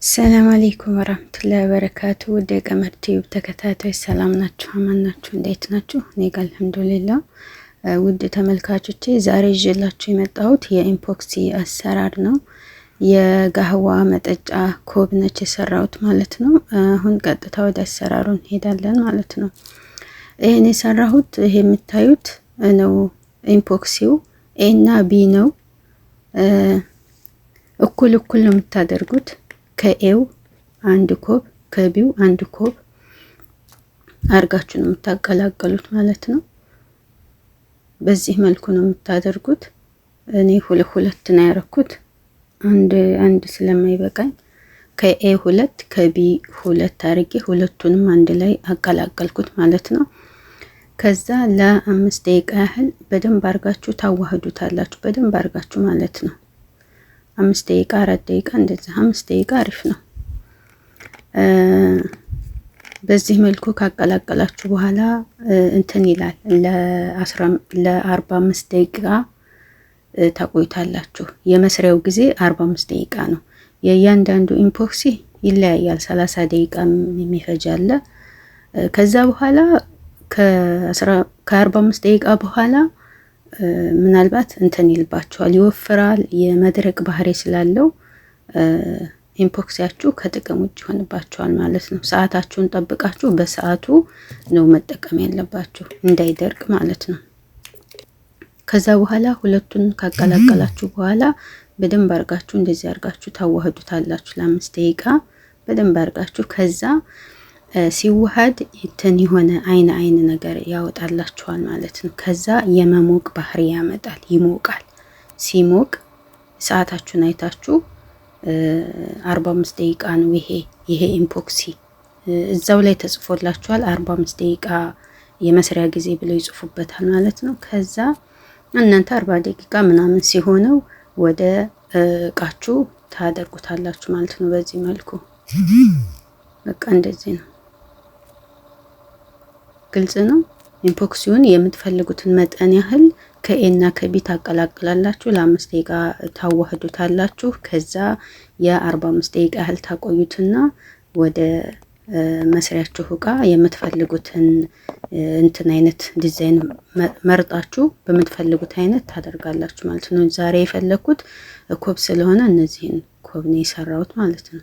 ሰላም አለይኩም ወራህመቱላሂ ወበረካቱ። ወደ ቀመር ቲዩብ ተከታታዮች ሰላም ናችሁ? አማን ናችሁ? እንዴት ናችሁ? እኔ ጋር አልሐምዱሊላህ። ውድ ተመልካቾቼ፣ ዛሬ ይዤላችሁ የመጣሁት የ epoxy አሰራር ነው። የጋህዋ መጠጫ ኮብ ነች የሰራሁት ማለት ነው። አሁን ቀጥታ ወደ አሰራሩ እንሄዳለን ማለት ነው። ይሄን የሰራሁት ይሄ የምታዩት ነው epoxy ው፣ A እና B ነው። እኩል እኩል ነው የምታደርጉት። ከ A ው አንድ ኮብ፣ ከ B ው አንድ ኮብ አርጋችሁ ነው የምታቀላቀሉት ማለት ነው። በዚህ መልኩ ነው የምታደርጉት። እኔ ሁለት ሁለት ነው ያረኩት፣ አንድ አንድ ስለማይበቃኝ ከ A ሁለት፣ ከ B ሁለት አርጌ ሁለቱንም አንድ ላይ አቀላቀልኩት ማለት ነው። ከዛ ለ5 ደቂቃ ያህል በደንብ አርጋችሁ ታዋህዱታላችሁ። በደንብ አርጋችሁ ማለት ነው። 5 ደቂቃ፣ 4 ደቂቃ እንደዛ፣ 5 ደቂቃ አሪፍ ነው። በዚህ መልኩ ካቀላቀላችሁ በኋላ እንትን ይላል፣ ለ45 ደቂቃ ታቆይታላችሁ። የመስሪያው ጊዜ 45 ደቂቃ ነው። የእያንዳንዱ epoxy ይለያያል። 30 ደቂቃ የሚፈጅ አለ። ከዛ በኋላ ከ45 ደቂቃ በኋላ ምናልባት እንትን ይልባችኋል፣ ይወፍራል። የመድረቅ ባህሪ ስላለው epoxy ያችሁ ከጥቅም ውጭ ይሆንባችኋል ማለት ነው። ሰዓታችሁን ጠብቃችሁ በሰዓቱ ነው መጠቀም ያለባችሁ እንዳይደርቅ ማለት ነው። ከዛ በኋላ ሁለቱን ካቀላቀላችሁ በኋላ በደንብ አርጋችሁ እንደዚህ አርጋችሁ ታዋህዱታላችሁ ለ5 ደቂቃ በደንብ አርጋችሁ። ከዛ ሲዋሃድ እንትን የሆነ አይን አይን ነገር ያወጣላችኋል ማለት ነው። ከዛ የመሞቅ ባህሪ ያመጣል፣ ይሞቃል። ሲሞቅ ሰዓታችሁን አይታችሁ 45 ደቂቃ ነው ይሄ epoxy፣ እዛው ላይ ተጽፎላችኋል። 45 ደቂቃ የመስሪያ ጊዜ ብለው ይጽፉበታል ማለት ነው። ከዛ እናንተ 40 ደቂቃ ምናምን ሲሆነው ወደ እቃችሁ ታደርጉታላችሁ ማለት ነው። በዚህ መልኩ በቃ እንደዚህ ነው። ግልጽ ነው። Epoxy ውን የምትፈልጉትን መጠን ያህል ከ A እና ከ B ታቀላቅላላችሁ። ለ5 ደቂቃ ታዋህዱታላችሁ። ከዛ የ45 ደቂቃ ያህል ታቆዩትና ወደ መስሪያችሁ እቃ የምትፈልጉትን እንትን አይነት ዲዛይን መርጣችሁ በምትፈልጉት አይነት ታደርጋላችሁ ማለት ነው። ዛሬ የፈለግኩት ኮብ ስለሆነ እነዚህን ኮብ ነው የሰራሁት ማለት ነው።